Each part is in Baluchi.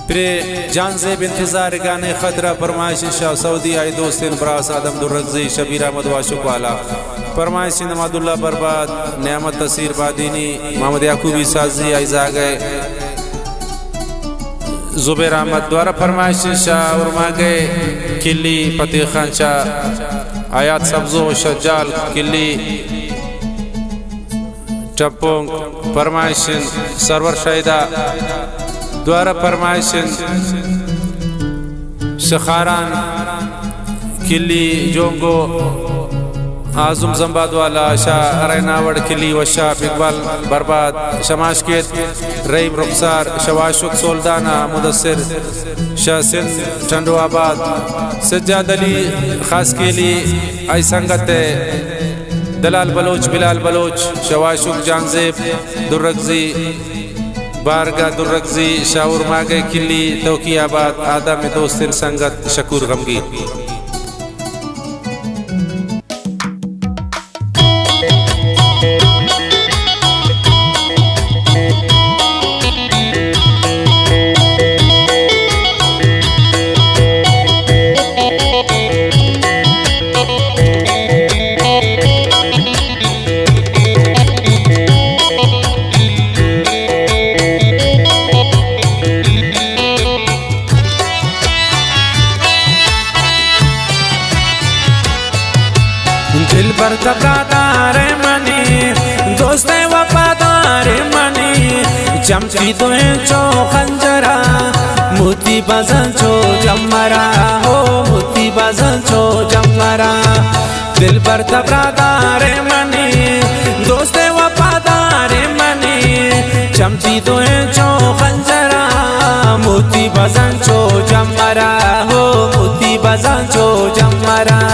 پرے جانزیب انتظار گانے خطرہ، پرمائش شاہ سعودی، آئی دوستین براس آدم درگزی، شبیر احمد واشک والا، پرمائش نماد اللہ برباد، نعمت تسیر بادینی، محمد یعقوبی سازی، آئی زاگئے زبیر احمد دوارہ، پرمائش شاہ اورماگئے کلی، فتح خان شاہ، حیات سبزو شجال کلی، ٹپونک، پرمائش انت سرور شیدا، دوارہ پرمائش انت شخاران کلی، جونگو، اعظم زمباد والا، شاہ اریناوڑ کلی، وشاپ اقبال برباد، شماش کیت، رحیم رخسار، شواشک سولدانہ، مدثر شاہ سندھ ٹنڈو آباد، سجاد علی خاصکیلی، آئی سنگت ء دلال بلوچ، بلال بلوچ، شواشک جانزیب درگزی، بارگاہ درگزی، شاہ اورماگئے کلی، توکی آباد، آدم دوستین سنگت شکور غمگین۔ دلبر تہ برادار منی، دوست وفادار منی، چمچی دوئیں چو خنجرا، موتی بزن چو جمرا، ہو موتی بزن چو جمرا۔ دلبر تہ برادار منی، دوست وفادار منی، چمچی دوئیں چو خنجرا، موتی بزن چو جمرا، ہو موتی بزن چو جمرا۔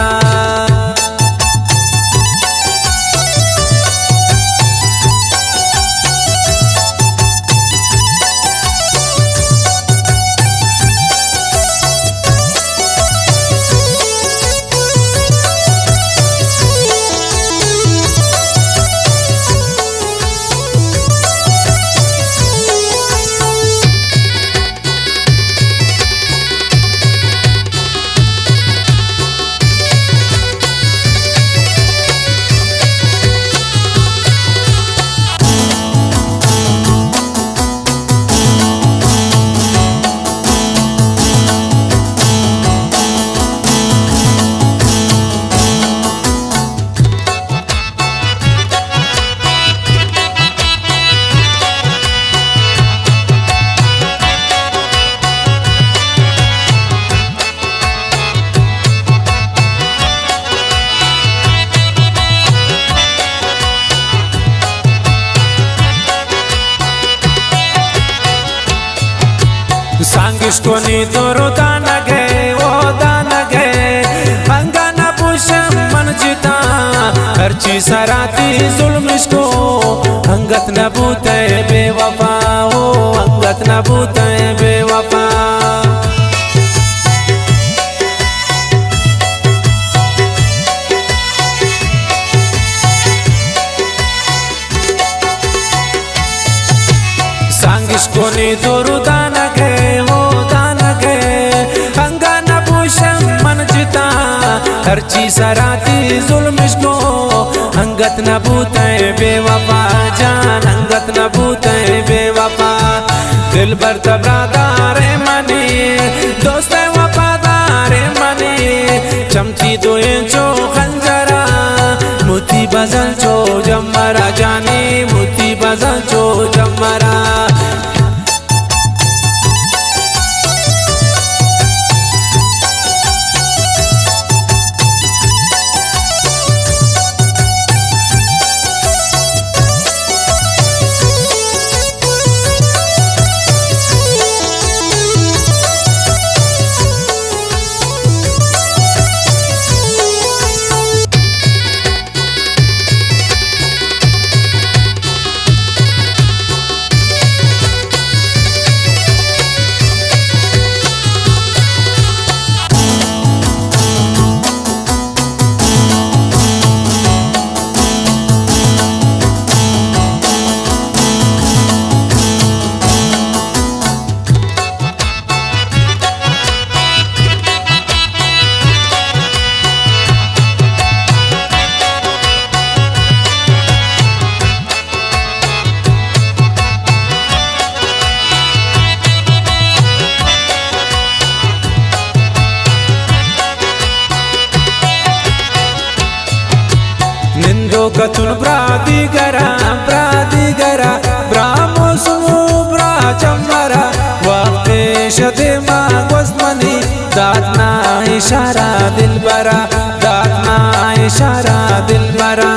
سانگش کنی دور دانگے، او دانگے، انگا نہ پوشم من جتا، ہرچی سراتی ظلمش کو، انگت نہ بوتے بے وفا، او انگت نہ بوتے بے وفا۔ سانگش کنی دور دانگے، ہو دانگے، انگا نہ پوشم من جتا، ہرچی سراتی ظلمش کو، انگت نہ بوتے بے وفا جان، انگت نہ بوتے بے وفا۔ دلبر تہ برادار منی، دوست وفادار منی، چمچی دوئیں چو خنجرا، موتی بزن چو جمرا جانی، موتی بزن چو جمرا۔ کتون برا دیگرا، برا دیگرا، برا موسم و برا چمرا، وقت شد ما گوست منی، دات نا اشارہ دلبرا، دات نا اشارہ دلبرا۔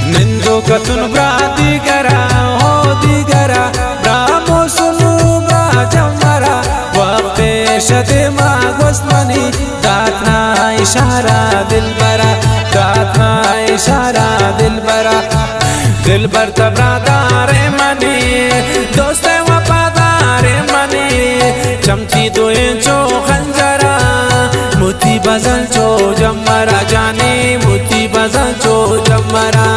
نندو کتون برا دیگرا، ہو دیگرا، برا موسم و برا جمرا، وقت شد ما گوست منی، دات نا اشارہ دلبرا، دات نا اشارہ دلبرا۔ دلبر تہ برادار منی، دوست وفادار منی، چمچی دوئیں چو خنجرا، موتی بزن چو جمرا، جانی موتی بزن چو جمرا۔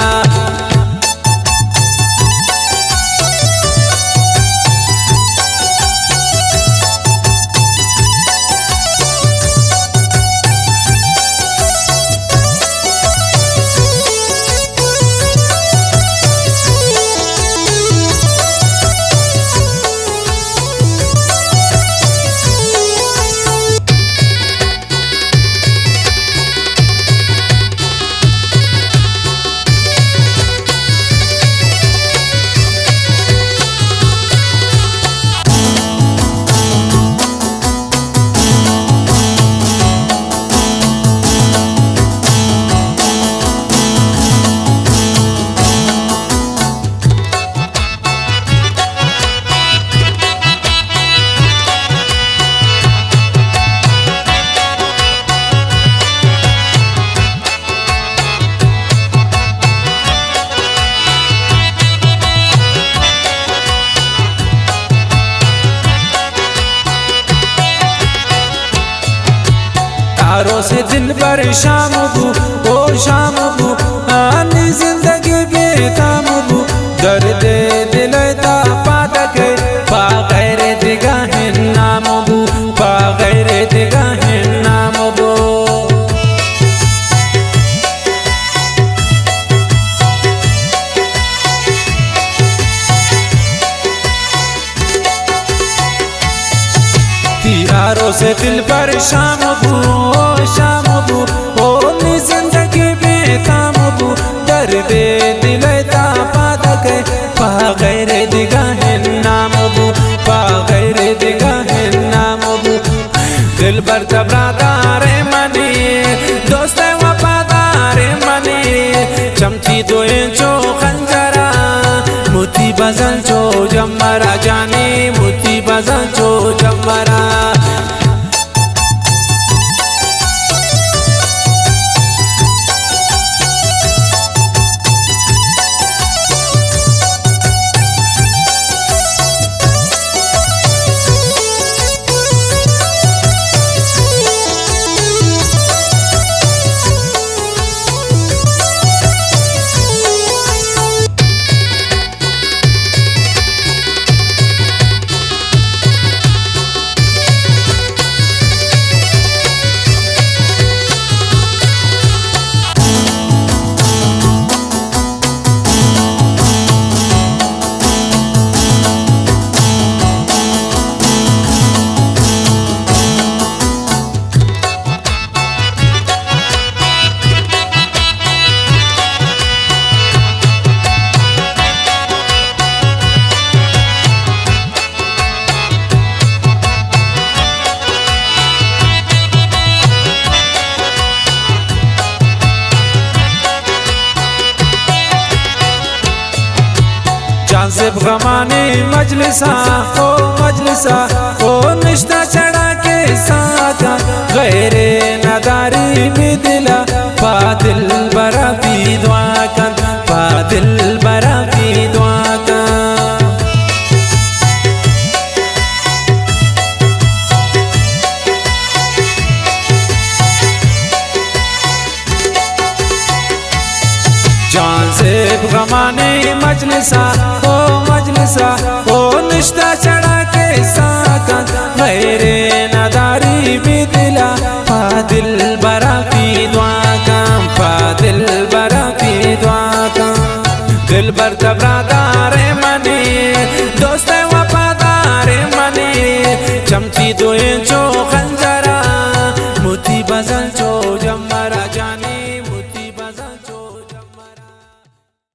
آروس دلبر شام بو، او شام بو، آنی زندگی بے تام بو، درد دل تا پاد کئے، پہ غیر دگہ نام بو، پہ غیر دگہ نام بو۔ تئی آروس دلبر شام بو، او شام بو، او نی زندگی بے تام بو، درد دل تا پاد کئے، پہ غیر دگہ نام بو، پہ غیر دگہ نام بو۔ دلبر تہ برادار منی، دوست وفادار منی، چمچی دوئیں چو خنجرا، موتی بزن چو جمرا، جانی موتی بزن چو جمرا۔ جان زیب غمانی مجلسا، او مجلسا، او نشتہ چڑا کے ساتھ، غیر نداری می دلا، پہ دلبرا بی دعا کن، پہ دلبرا بی دعا کن۔ جان زیب غمانی مجلسا، او مجلسا، او نشتہ چڑا کے ساتھ، غیر نداری می دلا، پہ دلبرا بی دعا کن، پہ دلبرا بی دعا کن۔ دلبر تہ برادار منی، ہمچی دوئیں چو